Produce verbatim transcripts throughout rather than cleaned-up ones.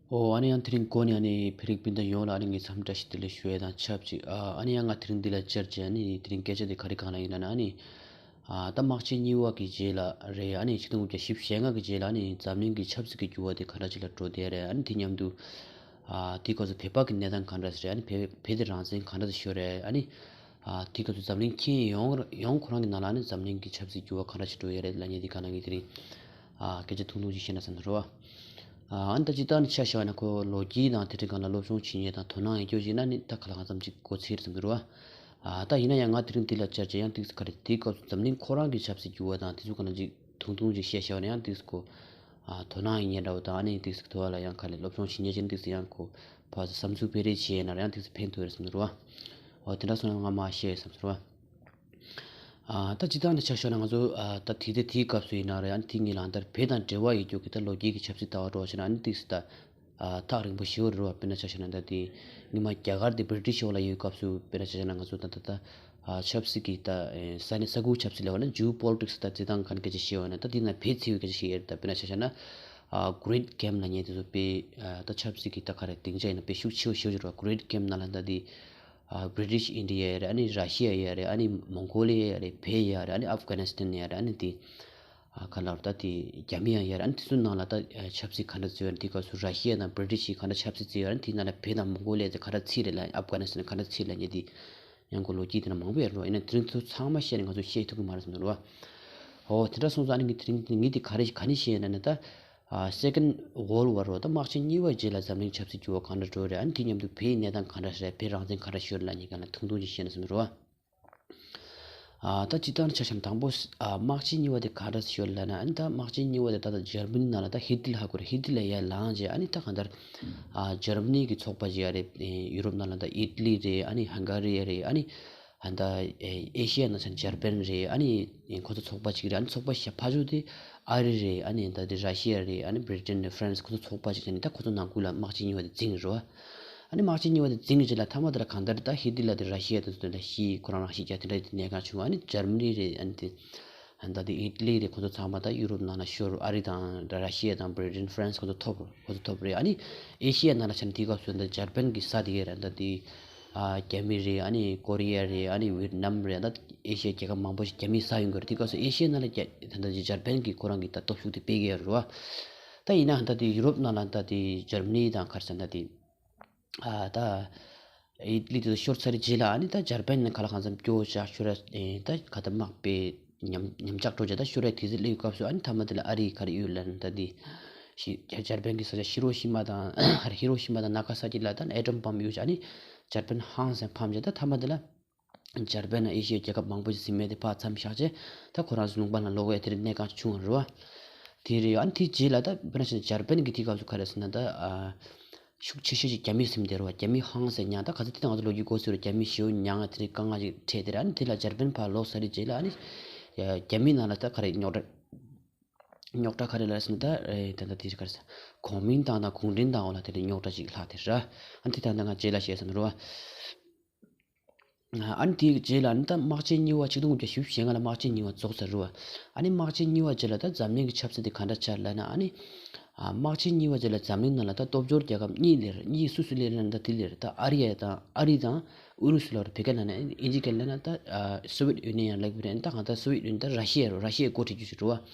ཨོ་ཨ་ནི་ཡང་དེ་རིང་གོ་ནས་ཨ་ནི་ཕ་རིག་སྤུན་ཟླ་ཡོངས་ལ་ཨ་ནི་ངས་འཚམས་འདྲི་བཀྲ་ཤིས་བདེ་ལེགས་ཞུ་ཡས་དང་ཆབས་ཅིག་ཨ་ནི་ཡང་ང་དེ་རིང་འདི་ལ་བཅར་བྱས་ཨ་ནི་དེ་རིང་སྐད་ཆ་དེ་ག་རེ་གང་ལ་ཡིན་ན་ཨ་ནི། ད་དམག་ཆེན་གཉིས་པ་གི་རྗེས་ལ་རེད། ཨ་ནི་ཆིག་སྟོང་དགུ་བརྒྱ་བཞི་བཅུ་ཞེ་ལྔ་གི་རྗེས་ལ་ཨ་ནི་འཛམ་གླིང་གི་ཆབ་སྲིད་ཀྱི་འགྱུར་བ་དེ་ག་འདྲ་ཅིག་ལ་འགྲོ་བསྡད་རེད། ཨ་ནི་དེ་མཉམ་དུ་ཨ་དེ་སྐབས་སུ་བོད་པ་གི་གནས་སྟངས་ག་འདྲ་ཞིག་རེད། ཨ་ནི་བོད་བོད་དེ་རང་བཙན་ག་འདྲ་ཞིག་ཡོད་རེད། ཨ་ནི་ཨ་དེ་སྐབས་སུ་འཛམ་གླིང་ཁྱོན་ཡོངས་ཡོངས་ཁོ་རང་གི་ནང་ལ་ཨ་ནི་འཛམ་གླིང་གི་ཆབ་སྲིད་འགྱུར་བ་ག་འདྲ་ཞིག་འགྲོ་ཡོད་རེད་ལབ་མཁན་དེ་ག་ལ་ངས་དེ་རིང་ཨ་སྐད་ཆ་ཐུང་ཐུང་ཅིག་བཤད་ན་བསམ་འདུག་རོ། ཨ་ནི་ད་ཅི་ལྟར་ནི་ཆ་བཞག་ན་ཁོ་ལོ་རྒྱུས་དང་དེ་འདྲའི་སྒང་ལ་སློབ་སྦྱོང་བྱེད་མཁན་དང་དོ་སྣང་ཡོད་རྒྱུ་ཞིག་ན་ནི་ད་ག་ལ་གང་འཚམ་ཅིག་གོ་ཚོད་རེད་བསམ་གི་རེད་བ། ཨ་ད་ཡིན་ན་ཡང་ང་དེ་རིང་འདི་ལ་བཅར་བྱས་ཡང་ཏིག་ཙམ་ག་རེ་དེའི་སྐབས་སུ་འཛམ་གླིང་ཁོ་རང་གི་ཆབ་སྲིད་འགྱུར་བ་དང་དེ་ཚོ་ག་ལ་ཅིག་ཐུང་ཐུང་ཅིག་བཤད་བཞག་ན་ཡང་ཏིག་ཙམ་གོ་ཨ་དོ་སྣང་ཡོད་མཁན་འདྲ་བོ་དང་ཨ་ནི་ཏིག་ཙམ་དོ་བ་ལ་ཡང་ག་ལེ་སློབ་སྦྱོང་བྱེད་མཁན་ཅིག་ཏིག་ཙམ་ཡང་གོ་ཕར་ཚུར་བསམ་ཚུལ་སྤེལ་རེས་བྱས་ན་ཡང་ཏིག་ཙམ་ཕན་ཐོགས་རེད་བསམ་གི་རེད་བ། འོ་དེ་འདྲ་སོང་ན་ང་མར་བཤད་བསམ་གི་རེད་བ། ཨ་ད་སྤྱིར་བཏང་ནས་ཆ་བཞག་ན་ང་ཚོ་ཨ་ད་དེ་དེ་དེའི་སྐབས་སུ་ཡིན་ན་རེད། ཨ་ནི་དེ་ངེད་ལ་ཨ་ད་བོད་དང་འབྲེལ་བ་ཡོད་རྒྱུ་གི་ད་ལོ་རྒྱུས་ཀྱི་ཆབ་སྲིད་ལྟ་བ་འགྲོ་བ་བྱས་ན་ཨ་ནི་ཏིག་ཙམ་ད་ཨ་ཐག་རིང་པོ་ཞེ་པོ་རེད་བ། དཔེར་ན་ཆ་བཞག་ན་ད་དེ་སྔོན་མ་རྒྱ་གར་དེ་བྷི་རི་ཊིཤ་འོག་ལ་ཡོད་སྐབས་སུ་དཔེར་ན་ཆ་བཞག་ན་ང་ཚོ་ད་ད་ད་ཨ་ཆབ་སྲིད་ཀྱི་ད་ཨེ་ས་གནས་ས་ཁུལ་ཆབ་སྲིད་ལབ་པ་ན་ཇིའོ་པོ་ལི་ཊིག་སི་ད་བརྩི་སྟངས་ག་འདྲ་སྐད་ཆ་བཤད་པ་ན་ད་དེ་ན་བོད་བརྩི་བའི་སྐད་ཆ་བཤད་ཡོད་རེད། ད་དཔེར་ན་ཆ་བཞག་ན་ཨ་གྷི་རེཊ་གེམ་ལབ་མཁན་དེ་ཚོ་དཔེ་ཨ་ད་ཆབ་སྲིད་ཀྱི་ད་ག་རེ་སྡིངས་ཆ་ཡིན་ན་དཔེ་ཤུགས་ཆེ་བོ་ཞེ་པོ་ཅིག་རེད་བ། གྷི་རེཊ་གེམ་ནང་ལ་ད་དེ། ཨ་བྷི་རི་ཊིཤ་ཨིན་ཌི་ཡ་ཡོད་རེད། ཨ་ནི་ར་ཤི་ཡ་ཡོད་རེད། ཨ་ནི་མོང་གོ་ལི་ཡ་ཡོད་རེད། བལ་ཡོད་རེད། ཨ་ནི་ཨབ་གྷ་ནི་སི་ཐན་ཡོད་རེད། ཨ་ནི་དེ་ཨ་ག་ལབ་རེད་ད་དེ་རྒྱ་མི་ཡང་ཡོད་རེད། ཨ་ནི་དེ་ཚོའི་ནང་ལ་ད་ཨ་ཆབ་སྲིད་ག་འདྲ་བརྩི་ཡོད་རེད། དེ་སྐབས་སུ་ར་ཤི་ཡ་དང་བྷི་རི་ཊིཤ་གིས་ག་འདྲ་ཆབ་སྲིད་བརྩི་ཡོད་རེད། དེ་ནང་ལ་བལ་དང་མོང་གོ་ལི་ཡ་དེ་ག་འདྲ་བརྩི་རེད་ལབ། ཨབ་གྷ་ནི་སི་ཐན་ག་འདྲ་བརྩི་ལབ་མཁན་དེ་ཡང་ཁོ་ལོ་རྒྱུས་དེ་ན་མང་པོ་ཡོད་རེད་བ། ཡིན་ན་དེ་རིང་ཚོ་ཚང་མ་བཤད་ནས་ང་ཚོ་བཤད་ཐུབ་ཀྱི་མ་རེད་བསམ་འདུག་རེད་བ། ཨོ་དེ་འདྲ་སོང་ཙང་ཨ་ནི་ངས་དེ་རིང་ངས་དེ་ག་རེ་ག་ནས་བཤད་ཡོད་ན་ནི་ད། ཨ་Second World War རོ། ད་དམག་ཆེན་གཉིས་པའི་རྗེས་ལ་འཛམ་གླིང་ཆབ་སྲིད་འགྱུར་བ་གང་འདྲ་འགྲོ་རེད། ཨ་ནི་དེ་མཉམ་དུ་བོད་ཡི་གནས་སྟངས་གང་འདྲ་རེད། བོད་རང་བཙན་གང་འདྲ་ཤོར་ལབ་མཁན་སྒང་ལ་ཐུང་ཐུང་ཅིག་བཤད་ན་བསམ་གི་རེད་བ། ཨ་ད་སྤྱིར་བཏང་ཆ་བཞག་ན་དང་པོ་ཨ་དམག་ཆེན་གཉིས་པ་དེ་ག་འདྲ་ཤོར་ལབ་ན། ཨ་ནི་ད་དམག་ཆེན་གཉིས་པ་དེ་ད་ལྟ་འཇར་མ་ནི་ནང་ལ་ད་ཧི་ཏི་ལ་ཧ་གོ་རེད། ཧི་ཏི་ལ་ཡར་ལངས་རྗེས་ཨ་ནི་ད་གང་ལྟར་ཨ་འཇར་མ་ནི་གི་ཚོགས་པ་ཅིག་ཡོད་རེད། ཡུ་རོབ་ནང་ལ་ད་ཨི་ཏི་ལི་རེད། ཨ་ནི་ཧང་ག་རི་རེད། ཨ་ནི། ཨ་ད་ཨེ་ཤི་ཡ་ནང་ཚན་འཇར་པན་རེད། ཨ་ནི་ཁོ་ཚོ་ཚོགས་པ་གཅིག་རེད། ཨ་ནི་ཚོགས་པ་ཞེ་ཕ་ཇོ་དེ་ཨ་རི་རེད། ཨ་ནི་ད་དེ་ར་ཤི་ཡ་རེད། ཨ་ནི་བྷི་རི་ཏན་རེད། ཧྥ་རན་སི། ཁོ་ཚོ་ཚོགས་པ་གཅིག་བྱས་ནས་ད་ཁོ་ཚོ་ནང་ཁུལ་ལ་དམག་ཆེན་གཉིས་པ་དེ་འཛིངས་རེད་བ། ཨ་ནི་དམག་ཆེན་གཉིས་པ་དེ་འཛིངས་རྗེས་ལ་མཐའ་མ་དེ་ལ་གང་ལྟར་ད་ཧི་ཏི་ལ་དེ་ར་ཤི་ཡ་དེ་ཚོ་དེ་ལ་ཤི། ཁོ་རང་རང་ཤི་རྒྱག་དེ་འདྲ་དེ་གནས་སྟངས་བྱུང་བ། ཨ་ནི་འཇར་མ་ནི་རེད། ཨ་ནི་དེ་ཨ་ད་དེ་ཨི་ཏི་ལི་རེད། ཁོ་ཚོ་ཚང་མ་ད་ཡུ་རོབ་ནང་ལ་ཤོར། ཨ་རི་དང་ར་ཤི་ཡ་དང་བྷི་རི་ཏན་ཧྥ་རན་སི་ཁོ་ཚོ་ཐོབ། ཁོ་ཚོ་ཐོབ་རེད། ཨ་ནི་ཨེ་ཤི་ཡ་ནང་ལ་ཆ་ནས་དེའི་སྐབས་སུ་ད་འཇར་པན་གྱི་ས་དེ་ཡོད་རེད། ད་དེ་ཨ་རྒྱ་མི་རེད། ཨ་ནི་ཀོ་རི་ཡ་རེད། ཨ་ནི་ཝེ་ཏི་ནམ་རེད། ད་ཨེ་ཤི་ཡའི་རྒྱལ་ཁབ་མང་པོ་ཞིག་རྒྱ་མིའི་ས་ཡོང་གི་རེད། དེ་སྐབས་སུ་ཨེ་ཤི་ཡ་ནང་ལ་རྒྱ་ད་ལྟ་འཇར་པན་གྱིས་ཁོ་རང་གི་ད་སྟོབས་ཤུགས་དེ་སྤེལ་གྱི་ཡོད་རེད་བ། ད་ཡིན་ནའང་ད་དེ་ཡུ་རོབ་ནང་ལ་ད་དེ་འཇར་མ་ནི་དང་ག་རེ་ཟེར་ན་དེ་ཨ་ད་ཨི་ཏི་ལི་དེ་ཚོ་ཤོར་ཚར་རྗེས་ལ་ཨ་ནི་ད་འཇར་པན་ནས་ག་ལ་གང་འཚམ་སྐྱོ་བོ་ཆགས། ཤོར་ཡ་ད་ག་ད་དམག་དཔེ་ཉམས་ཉམས་ཆག་འགྲོ་བྱས་ད་ཤོར་ཡ་དུས་ཚོད་སླེབས་པའི་སྐབས་སུ་ཨ་ནི་མཐའ་མ་དེ་ལ་ཨ་རིས་ག་རེ་གཡུགས་ལབ་ན་ད་དེ་ཤི་འཇར་པན་གྱི་ས་ཆ་ཧི་རོ་ཤི་མ་དང་ཧི་རོ་ཤི་མ་དང་ན་ག་ས་ཀི་ལ་ད་ཨེ་ཊོམ་བྷོམ་གཡུགས་བྱས། ཨ་ནི་འཇར་པན་ཧང་སང་ཕམ་བྱས། ད་མཐའ་མ་དེ་ལ་འཇར་པན་ནང་ཨེ་ཤི་ཡའི་རྒྱལ་ཁབ་མང་པོ་ཞིག་ཟིན་མེད་དེ་ཕར་མཚམས་བཞག་བྱས་ད་ཁོ་རང་ཚོ་ལུང་པ་ནང་ལོག་ཡ་དེ་རིང་གནས་སྐབས་བྱུང་བ་རེད་བ། དེ་རེད། ཨ་ནི་དེའི་རྗེས་ལ་ད་དཔེར་ན་ཆ་ནས་འཇར་པན་གྱི་དེའི་སྐབས་སུ་ག་རེ་ཟེར་ན་ད་ཨ་ཤུགས་ཆེ་ཤོས་ཤིག་རྒྱ་མི་ཟིན་བསྡད་རེད་བ། རྒྱ་མི་ཧང་སང་མྱངས། ད་ག་ཚོད་དེ་ད་ང་ཚོ་ལོ་རྒྱུས་གོ་སྲོལ་རེད། རྒྱ་མི་ཞེ་པོ་མྱངས། དེ་རིང་དཀའ་ངལ་ཅིག་འཕྲད་དེ་རེད། ཨ་ནི་དེ་ལ་འཇར་པན་ཕར་ལོག་ཚར་རྗེས་ལ་ཨ་ནི་རྒྱ་མི་ནང་ལ་ད་ག་རེ་རྙོག་དྲ་རྙོག་དྲ་ག་རེ་ལབ་ཟེར་ན་ད་ཨེ་ད་ད་དེ་ག་རེ་ཟེར། གོང་མིན་ཏང་དང་གུང་ཁྲན་ཏང་འོག་ལ་དེ་འདྲའི་རྙོག་དྲ་ཅིག་ལྷག་དེ་ར། ཨ་ནི་དེ་ད་ད་ང་རྗེས་ལ་བཤད་ས་མ་རེད་བ། ཨ་ནི་དེའི་རྗེས་ལ་ཨ་ནི་ད་དམག་ཆེན་གཉིས་པ་ཆིག་སྟོང་དགུ་བརྒྱ་བཞི་བཅུ་ཞེ་ལྔ་ལ་དམག་ཆེན་གཉིས་པ་རྫོགས་ཚར་རེད་བ། ཨ་ནི་དམག་ཆེན་གཉིས་པ་རྗེས་ལ་ད་འཛམ་གླིང་གི་ཆབ་སྲིད་དེ་ག་འདྲ་ཆགས་ལབ་ན། ཨ་ནི་ཨ་དམག་ཆེན་གཉིས་པ་རྗེས་ལ་འཛམ་གླིང་ནང་ལ་ད་སྟོབས་འབྱོར་རྒྱལ་ཁབ་གཉིས་སླེབས་རེད། གཉིས་སུ་སུ་སླེབས་རེད་ན་ད་དེ་སླེབས་རེད། ད་ཨ་རི་ཡ་དང་ཨ་རི་དང་ཨུ་རུ་སུ་ལབ་རེད། བོད་སྐད་ནང་ནས་ཨིན་ཇི་སྐད་ལབ་ན་ད་ཨ་སོ་ཝེད་ཡུ་ནི་ཡན་ལབ་ཀྱི་རེད། ད་གང་ལྟར་སོ་ཝེད་ཡུ་ནི་ཡན་ད་ར་ཤི་ཡ་རེད། ར་ཤི་ཡའི་འགོ་ཁྲིད་རྒྱུ་ཞིག་རེད་བ།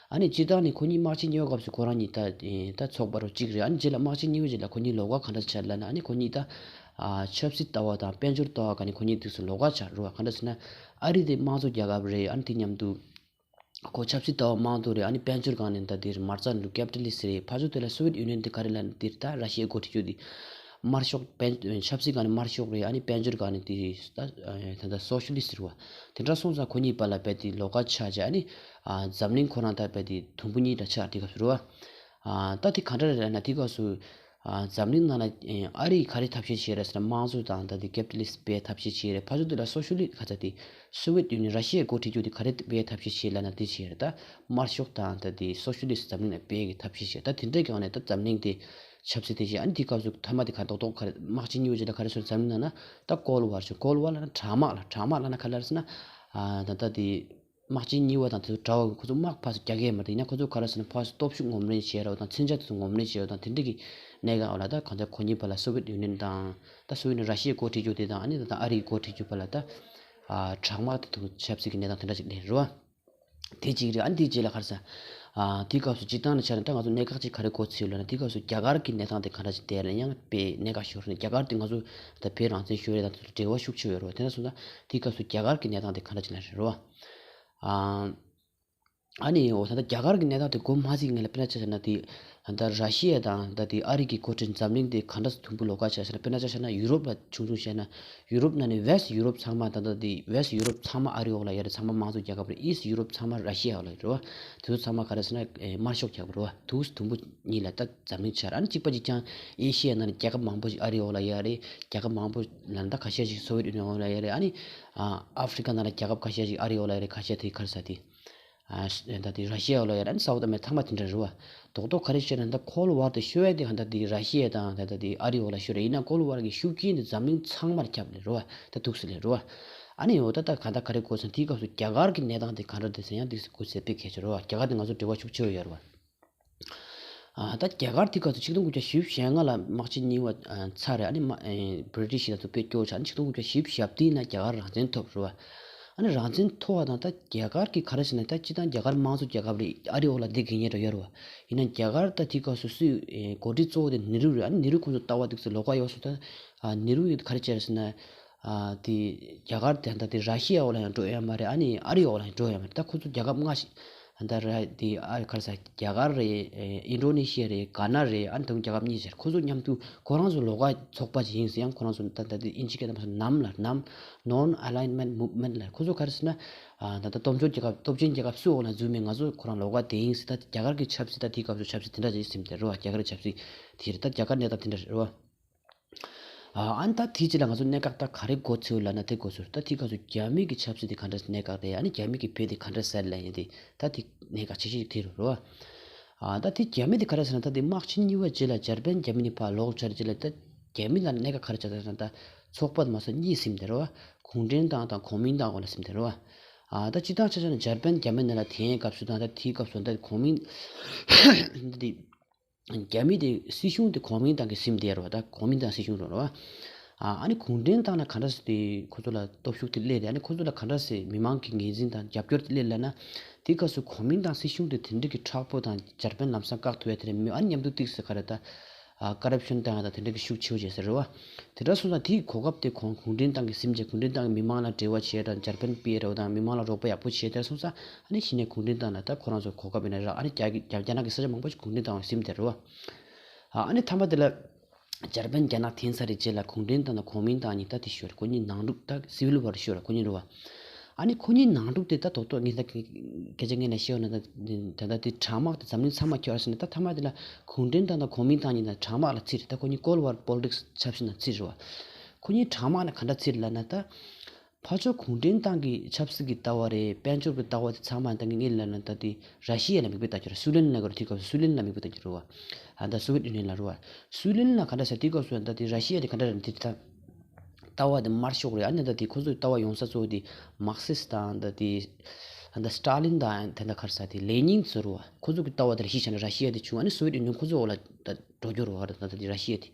ཨ་ནི་སྤྱིར་བཏང་ནས་ཁོ་གཉིས་དམག་ཆེན་གཉིས་པའི་སྐབས་སུ་ཁོ་རང་གཉིས་ད་ཨེ་ད་ཚོགས་པ་རུ་གཅིག་རེད། ཨ་ནི་རྗེས་ལ་དམག་ཆེན་གཉིས་པའི་རྗེས་ལ་ཁོ་གཉིས་ལོགས་ཀ་ག་འདྲ་ཆགས་ལབ་ན། ཨ་ནི་ཁོ་གཉིས་ད་ཨ་ཆབ་སྲིད་ལྟ་བ་དང་དཔལ་འབྱོར་ལྟ་བ་ག་ནས་ཁོ་གཉིས་དུས་སུ་ལོགས་ཀ་ཆགས་རེད་བ། ག་འདྲ་ཟེར་ན་ཨ་རི་དེ་དམངས་གཙོ་རྒྱལ་ཁབ་རེད། ཨ་ནི་དེ་མཉམ་དུ་ཁོ་ཆབ་སྲིད་ལྟ་བ་དམངས་གཙོ་རེད། ཨ་ནི་དཔལ་འབྱོར་སྒང་ནས་ད་དེར་མ་རྩ་འདུག་ཀེ་པི་ཊ་ལི་སི་རེད། ཕར་ཚུར་དེ་ལ་སོ་ཝེད་ཡུ་ནི་ཡན་དེ་ག་རེ་ལབ་ན་དེར་ད་ར་ཤི་ཡའི་འགོ་ཁྲིད་རྒྱུ་དེ་དམར་ཤོག་དཔལ་ཆབ་སྲིད་སྒང་ནས་དམར་ཤོག་རེད། ཨ་ནི་དཔལ་འབྱོར་སྒང་ནས་དེ་ད་ད་ལྟ་སོ་ཤི་ལི་སི་རེད་བ། དེ་འདྲ་སོང་ཙང་ཁོ་གཉིས་བར་ལ་རྦད་དེ་ལོགས་ཀ་ཆགས་བྱས། ཨ་ནི་ཨ་འཛམ་གླིང་ཁོ་རང་ད་རྦད་དེ་དུམ་བུ་གཉིས་འདྲ་ཆགས་དེ་སྐབས་སུ་རེད་བ། ཨ་ད་དེ་ག་འདྲ་རེད་ལབ་ན་དེ་སྐབས་སུ་ཨ་འཛམ་གླིང་ནང་ལ་ཨ་ཨ་རིས་ག་རེ་ཐབས་ཤེས་བྱས་རེད་ཟེར་ན་དམངས་གཙོ་དང་ད་དེ་ཀེ་པི་ཊ་ལི་སི་སྤེལ་ཐབས་ཤེས་བྱས་རེད། ཕར་ཚུར་དེ་ལ་སོ་ཤི་ལི་ག་ཚ་དེ་སོ་ཝེད་ཡུ་ནི་ཡན་ར་ཤི་ཡའི་འགོ་ཁྲིད་རྒྱུ་དེ་ག་རེ་སྤེལ་ཐབས་ཤེས་བྱས་ལབ་ན་དེ་བྱས་རེད། ད་དམར་ཤོག་དང་ད་དེ་སོ་ཤི་ལི་སི་འཛམ་གླིང་ལ་སྤེལ་གི་ཐབས་ཤེས་བྱས། ད་དེ་འདྲའི་སྒང་ནས་ད་འཛམ་གླིང་དེ་ཆབ་སྲིད་དེ་བྱས། ཨ་ནི་དེའི་སྐབས་སུ་མཐའ་མ་དེ་ག་རེ་རྡོག་རྡོག་ག་རེ་དམག་ཆེན་གཉིས་པའི་རྗེས་ལ་ག་རེ་སོང་འཛམ་གླིང་ནང་ན་ད་ཀོལ་ཝར་བྱུང་། ཀོལ་ཝར་ལབ་ན་དྲག་དམག་ལ་དྲག་དམག་ལབ་ན་ག་རེ་ལབ་ཟེར་ན་ཨ་ད་ད་དེ་ དམག་ཆེན་གཉིས་པ་དང་དེ་ཚོ་འདྲ་བ་ཁོ་ཚོ་དམག་ཕར་ཚུར་རྒྱག་གི་མ་རེད། ཡིན་ན་ཁོ་ཚོ་ག་རེ་ཟེར་ན་ཕར་ཚུར་སྟོབས་ཤུགས་ངོམ་རེས་བྱེད་རོགས་དང་མཚོན་ཆ་དེ་ཚོ་ངོམ་རེས་བྱེད་རོགས་དང་དེ་འདྲ་གི་གནད་འགག་འོག་ལ་ད་གང་ལྟར་གོ་གཉིས་པ་ལ་སོ་ཝེད་ཡུ་ནིཡན་དང་ད་སོ་ཝེད་ཡུ་ནིཡན་ར་ཤི་ཡའི་འགོ་ཁྲིད་རྒྱུ་དེ་དང་ཨ་ནི་ད་ལྟ་ཨ་རིའི་འགོ་ཁྲིད་རྒྱུ་བར་ལ་ད་ཨ་དྲག་དམག་དེ་ཚོ་ཆབ་སྲིད་ཀྱི་གནས་སྟངས་དེ་འདྲ་ཞིག་སླེབས་རེད་བ། དེ་གཅིག་རེད། ཨ་ནི་དེའི་རྗེས་ལ་ག་རེ་ཟེར། ཨ་དེའི་སྐབས་སུ་སྤྱིར་བཏང་ནས་ཆ་ནས་ད་ང་ཚོ་གནད་འགག་ཅིག་ག་རེ་གོ་ཚུལ་ལབ་ན་དེའི་སྐབས་སུ་རྒྱ་གར་གྱི་གནས་སྟངས་དེ་ག་འདྲ་ཅིག་དེ་ལ་ཡང་དཔེ་གནད་འགག་ཤོར་ནས་རྒྱ་གར་དེ་ང་ཚོ་ད་བོད་རང་བཙན་ཤོར་རེད་ད་འབྲེལ་བ་ཤུགས་ཆེ་བ་ཡོད་རེད་བ། དེ་འདྲ་སོང་ཙང་དེའི་སྐབས་སུ་རྒྱ་གར་གྱི་གནས་སྟངས་དེ་ག་འདྲ་ཅིག་ལ་རེད་རོ། ཨ་ཨ་ནི་འོ་ད་ལྟ་རྒྱ་གར་གྱི་གནས་སྟངས་དེ་གོ་མ་ཚིག་ངེས་ལ་དཔེར་ན་ཆ་བཞག་ན་དེ་ད་ལྟ་ར་ཤི་ཡ་དང་ད་དེ་ཨ་རི་གི་འགོ་ཁྲིད་འཛམ་གླིང་དེ་ག་འདྲ་སེ་དུམ་བུ་ལོགས་ཀ་ཆགས་ཤག་ན། དཔེར་ན་ཆ་བཞག་ན་ཡུ་རོབ་ལ་ཆུང་ཆུང་བཤད་ན། ཡུ་རོབ་ནང་ནས་West Europe ཚང་མ་ད་ལྟ་དེ་West Europe ཚང་མ་ཨ་རི་འོག་ལ་ཡོད་རེད། ཚང་མ་དམངས་གཙོ་རྒྱལ་ཁབ་རེད། East Europe ཚང་མ་ར་ཤི་ཡ་འོག་ལ་ཡོད་རེད་བ། དེ་ཚོ་ཚང་མ་ག་རེ་ཟེར་ན་ཨེ་དམར་ཤོག་རྒྱལ་ཁབ་རེད་བ། དེ་ཚོ་དུམ་བུ་གཉིས་ལ་ད་འཛམ་གླིང་ཆགས་རེད། ཨ་ནི་གཅིག་པ་གཅིག་རྐྱང་ཨེ་ཤི་ཡ་ནང་ནས་རྒྱལ་ཁབ་མང་པོ་ཞིག་ཨ་རི་འོག་ལ་ཡོད་རེད། རྒྱལ་ཁབ་མང་པོ་ལ་ད་ཁ་ཤས་ཤིག་སོ་ཝེད་ཡུ་ནིཡན་འོག་ལ་ཡོད་རེད། ཨ་ནི་ཨ་ཨ་ཧྥི་རི་ཀ་ནང་ལ་རྒྱལ་ཁབ་ཁ་ཤས་ཤིག་ཨ་རི་འོག་ལ་ཡོད་རེད། ཁ་ཤས་དེ་ག་རེ་ཟེར་དེ། ཨ་ད་དེ་ར་ཤི་ཡ་ལ་ཡོད་རེད། ཨ་ནི་སའུ་ཐི་ཨ་མེ་རི་ཀ་ཚང་མ་དེ་འདྲ་རེད་བ། རྡོག་རྡོག་ག་རེ་བཤད་ན་ད་ཁོལ་ཝར་དེ་ཤོར་ཡ་དེ་ཧ་ད་དེ་ར་ཤི་ཡ་དང་ད་ད་དེ་ཨ་རི་འོག་ལ་ཤོར་རེད། ཡིན་ན་ཁོལ་ཝར་གི་ཤུགས་རྐྱེན་དེ་འཛམ་གླིང་ཚང་མར་ཁྱབ་ལེ་རེད་བ། ད་འདུག་སེ་ལེ་རེད་བ། ཨ་ནི་འོ་ད་ད་ག་ད་ག་རེ་གོ་སོང་དེའི་སྐབས་སུ་རྒྱ་གར་གི་གནས་སྟངས་དེ་ག་འདྲ་དེ་ཟེར་ཡང་འདུག་སེ་གོ་ཚད་དཔེ་གལ་ཆེ་རེད་བ། རྒྱ་གར་དེ་ང་ཚོ་འབྲེལ་བ་ཤུགས་ཆེ་བ་ཡོད་རེད་བ། ཨ་ད་རྒྱ་གར་དེ་ག་ཚོད་ཆིག་སྟོང་དགུ་བརྒྱ་བཞི་བཅུ་ཞེ་ལྔ་ལ་དམག་ཆེན་གཉིས་པ་ཨ་ཚར་རེད། ཨ་ནི་མ་ཨེ་བྷི་རི་ཊིཤ་ལ་ཚོ་དཔེ་སྐྱོ་བོ་ཆགས། ཨ་ནི་ཆིག་སྟོང་དགུ་བརྒྱ་བཞི་བཅུ་ཞེ་བདུན་ལ་རྒྱ་གར་རང་བཙན་ཐོབ་རེད་བ། ཨ་ནི་རང་བཙན་ཐོབ་པ་དང་ད་རྒྱ་གར་གྱི་ག་རེ་ཟེར་ན་ད་སྤྱིར་བཏང་རྒྱ་གར་དམངས་གཙོ་རྒྱལ་ཁབ་རེད། ཨ་རི་འོག་ལ་བསྡད་དགོས་ངེས་འགྲོ་ཡོད་རེད་བ། ཡིན་ན་རྒྱ་གར་ད་དེ་ག་ཚོད་སུས་ཨེ་འགོ་ཁྲིད་གཙོ་བོ་དེ་ནེ་རུ་རེད། ཨ་ནི་ནེ་རུ་ཁོང་ཚོ་ལྟ་བ་འདུག་སེ་ལོགས་ཀ་ཡོད་སོང་ད། ཨ་ནེ་རུ་ཡིས་ག་རེ་བྱས་ཟེར་ན། ཨ་དེ་རྒྱ་གར་དེ་ད་དེ་ར་ཤི་ཡ་འོག་ལ་ཡང་འགྲོ་ཡ་མ་རེད། ཨ་ནི་ཨ་རི་འོག་ལ་ཡང་འགྲོ་ཡ་མ་རེད། ད་ཁོ་ཚོ་རྒྱལ་ཁབ་ལྔ་ཞིག་ད་ར་དེ་ཨ་ག་རེ་ཟེར་རྒྱ་གར་རེད། ཨེ་ཨིན་ཌོ་ནེ་ཤི་ཡ་རེད། གྷ་ན་རེད། ཨ་ནི་དེ་རྒྱལ་ཁབ་གཉིས་ཟེར། ཁོ་ཚོ་མཉམ་དུ་ཁོ་རང་ཚོ་ལོགས་ཀ་ཚོགས་པ་ཞིག་ཡིན་ཟེར། ཡང་ཁོ་རང་ཚོ་ད་ད་དེ་ཨིན་ཇི་སྐད་ནང་མ་སོང་ནམ་ལ་ནམ་Non-Alignment Movement ལ། ཁོ་ཚོ་ག་རེ་ཟེར་ན། ཨ་ད་ད་སྟོབས་འབྱོར་རྒྱལ་ཁབ་སྟོབས་ཆེན་རྒྱལ་ཁབ་སུའི་འོག་ལ་འཛུལ་མེད། ང་ཚོ་ཁོ་རང་ལོགས་ཀ་དེ་ཡིན་ཟེར། ད་རྒྱ་གར་གྱི་ཆབ་སྲིད་ད་དེའི་སྐབས་སུ་ཆབ་སྲིད་དེ་འདྲ་ཞིག་ཟིན་པ་རེད་བ། རྒྱ་གར་གྱི་ཆབ་སྲིད་དེ་རེད། ད་རྒྱ་གར་གནས་སྟངས་དེ་འདྲ་རེད་བ། ཨ་ཨ་ནི་ད་དེའི་རྗེས་ལ་ང་ཚོ་གནད་འགག་ད་ག་རེ་གོ་ཚུལ་ལབ་ན་དེ་གོ་ཚུལ། ད་དེའི་སྐབས་སུ་རྒྱ་མི་གི་ཆབ་སྲིད་དེ་ག་འདྲ་གནད་འགག་རེད། ཨ་ནི་རྒྱ་མི་གི་བོད་དེ་ག་འདྲ་ཟེར་ལབ་ཡིན་དེ་ད་དེ་གནད་འགག་ཆེ་ཤོས་དེ་རེད་བ། ཨ་ད་དེ་རྒྱ་མི་དེ་ག་རེ་ཟེར་ན་ད་དེ་དམག་ཆེན་གཉིས་པ་རྗེས་ལ་འཇར་པན་རྒྱ་མི་ནས་ཕར་ལོག་ཚར་རྗེས་ལ་ད་རྒྱ་མི་ལ་གནད་འགག་ག་རེ་ཆགས་ཟེར་ན་ད་ཚོགས་པ་མ་སོང་གཉིས་ཟིན་དེ་རེད་བ། གུང་ཁྲན་ཏང་དང་གོ་མིན་ཏང་འོག་ལ་ཟིན་དེ་རེད་བ། ཨ་ད་སྤྱིར་བཏང་ཆ་བཞག་ན་འཇར་པན་རྒྱ་མི་ནང་ལ་དེའི་སྐབས་སུ་དང་ད་དེའི་སྐབས་སུ་ད་གོ་མིན་ད་དེ། རྒྱ་མི་དེ་སྲིད་གཞུང་དེ་གོ་མིན་ཏང་གི་ཟིན་བསྡད་རེད་བ། ད་གོ་མིན་ཏང་སྲིད་གཞུང་རེད་བ། ཨ་ཨ་ནི་གུང་ཁྲན་ཏང་ལ་ག་འདྲ་སེ་དེ་ཁོ་ཚོ་ལ་སྟོབས་ཤུགས་དེ་སླེབས་རེད། ཨ་ནི་ཁོ་ཚོ་ལ་ག་འདྲ་སེ་མི་མང་གི་ངོས་འཛིན་དང་རྒྱབ་སྐྱོར་དེ་སླེབས་ལབ་ན། དེ་སྐབས་སུ་གོ་མིན་ཏང་སྲིད་གཞུང་དེ་དེ་འདྲ་གི་མཁྲེགས་པོ་དང་འཇར་པན་ལམ་སང་བཀག་ཐུབ་ཡ་དེ་རེད་མི། ཨ་ནི་མཉམ་དུ་ཏིག་སེ་ག་རེ་ད། ཨ་ཀོ་རབ་ཤན་བཏང་ཡ་དང་དེ་འདྲ་གི་ཤུགས་ཆེ་བོ་བྱས་ཟེར་རེད་བ། དེ་འདྲ་སོང་ཙང་དེའི་གོ་སྐབས་དེ་ཁོང་གུང་ཁྲན་ཏང་གི་ཟིན་བྱས་གུང་ཁྲན་ཏང་གི་མི་མང་ལ་འབྲེལ་བ་བྱས་དང་འཇར་པན་སྤེལ་རེད་བ་དང་མི་མང་ལ་རོགས་པ་ཡག་པོ་བྱས་དེ་སོང་ཙང་ཨ་ནི་གཞི་ནས་གུང་ཁྲན་ཏང་ལ་ད་ཁོ་རང་ཚོ་གོ་སྐབས་ཡིན་ན་རག་ཨ་ནི་རྒྱ་གི་རྒྱ་རྒྱ་ནག་གི་ས་ཆ་མང་པོ་ཞིག་གུང་ཁྲན་ཏང་ལ་ཟིན་བསྡད་རེད་བ། ཨ་ཨ་ནི་མཐའ་མ་དེ་ལ་འཇར་པན་རྒྱ་ནག་འཐེན་ཚར་རེད་རྗེས་ལ་གུང་ཁྲན་ཏང་དང་གོ་མིན་ཏང་གཉིས་ད་དེ་ཤོར་ཁོ་གཉིས་ནང་འཁྲུག་ད་སི་ཝིལ་ཝར་ཤོར་ཁོ་གཉིས་རེད་བ། ཨ་ནི་ཁོ་གཉིས་ནང་འཁྲུག་དེ་ད་ཏོག་ཏོག་ངས་ད་སྐད་ཆ་ངས་ལ་བཤད་ཡོད་ན་ད་ད་ད་དེ་དྲག་དམག་དེ་འཛམ་གླིང་ཚང་མ་ཁྱོད་ཟེར་ནས་ད་མཐའ་མ་དེ་ལ་གུང་ཁྲན་ཏང་དང་གོ་མིན་ཏང་གཉིས་ད་དྲག་དམག་ལ་ཚིག་རེད། ད་ཁོ་གཉིས་ཀོལ་ཝར་པོ་ལི་ཊིག་སི་ཆབ་སྲིད་ནང་ཚིག་རེད་བ། ཁོ་གཉིས་དྲག་དམག་ནང་ག་འདྲ་ཚིག་ལབ་ན་ད། ཕར་ཕྱོགས་གུང་ཁྲན་ཏང་གི་ཆབ་སྲིད་ཀྱི་ལྟ་བ་རེད། དཔལ་འབྱོར་གྱི་ལྟ་བ་དེ་ཚང་མ་ད་ངས་ངས་ལབ་ན་ད་དེ་ར་ཤི་ཡ་ལ་མིག་དཔེ་ལྟ་རྒྱུ་རེད། སུའུ་ལེན་ལ་ག་རེ་དེ་སྐབས་སུ་སུའུ་ལེན་ལ་མིག་དཔེ་ལྟ་རྒྱུ་རེད་བ། ཨ་ད་སོ་ཝེད་ཡུ་ནིཡན་ལ་རེད་བ། སུའུ་ལེན་ལ་ག་འདྲ་ཟེར་དེ་སྐབས་སུ་ད་དེ་ར་ཤི་ཡ་དེ་ག་འདྲ་རེད་དེ་ད། ལྟ་བ་དེ་དམར་ཤོག་རེད། ཨ་ནི་ད་དེ་ཁོ་ཚོའི་ལྟ་བ་ཡོང་ས་གཙོ་བོ་དེ་མར་ཁི་སི་དང་ད་དེ་ད་སི་ཊ་ལིན་དང་དེ་འདྲ་ག་རེ་ཟེར་དེ་ལེ་ནིན་ཚོ་རེད་བ། ཁོ་ཚོ་གི་ལྟ་བ་དེ་ར་ཤི་ཡ་ཆ་ནས་ར་ཤི་ཡ་དེ་བྱུང་། ཨ་ནི་སོ་ཝེད་ཡུ་ནིཡན་ཁོ་ཚོའི་འོག་ལ་ད། འགྲོ་རྒྱུ་རེད་བ། ད་ད་དེ་ར་ཤི་ཡ་དེ།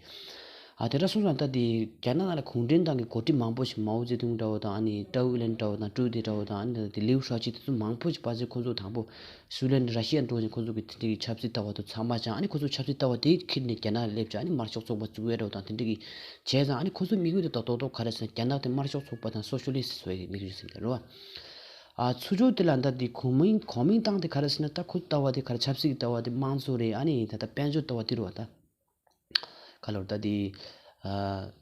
ཨ་དེ་འདྲ་སོང་ཙང་ད་དེ་རྒྱ་ནག་ནང་ལ་གུང་ཁྲན་ཏང་གི་འགོ་ཁྲིད་མང་པོ་ཞིག་མའོ་ཙེ་ཏུང་འདྲ་བོ་དང་ཨ་ནི་ཀྲོའུ་ཨུན་ལན་འདྲ་བོ་དང་ཀྲོའུ་ཏེ་འདྲ་བོ་དང་ཨ་ནི་ད་དེ་ལིའུ་ཧྲའོ་ཅི་དེ་ཚོ་མང་པོ་ཞིག་ཕར་ཚུར་ཁོ་ཚོ་དང་པོ་སུའུ་ལེན་ར་ཤི་ཡ་འགྲོ་བཞིན་ཁོ་ཚོ་གི་དེ་འདྲའི་ཆབ་སྲིད་ལྟ་བ་དེ་ཚང་མ་སྦྱངས། ཨ་ནི་ཁོ་ཚོ་ཆབ་སྲིད་ལྟ་བ་དེ་ཁྱེར་ནས་རྒྱ་ནག་ལ་སླེབས་བྱས་ཨ་ནི་དམར་ཤོག་ཚོགས་པ་བཙུགས་ཡ་འདྲ་བོ་དང་དེ་འདྲ་གི་བྱས་ཙང་ཨ་ནི་ཁོ་ཚོའི་དམིགས་ཡུལ་དེ་ད་རྡོག་རྡོག་ག་རེ་ཟེར་ན་རྒྱ་ནག་དེ་དམར་ཤོག་ཚོགས་པ་དང་སོ་ཤི་ལིསི་ཊི་བཟོ་ཡའི་དམིགས་ཡུལ་ཟེར་གི་རེད་བ། ཨ་ཚུར་ཕྱོགས་དེ་ལ་ད་དེ་གོ་མིན་གོ་མིན་ཏང་དེ་ག་རེ་ཟེར་ན་ད་ཁོའི་ལྟ་བ་དེ་ག་རེ་ཆབ་སྲིད་ཀྱི་ལྟ་བ་དེ་དམངས་གཙོ་རེད། ཨ་ནི་ད་ལྟ་དཔལ་འབྱོར་ལྟ་བ་དེ་རེད་བ། ད་ག་ལོར་ད་དེ་ཨ་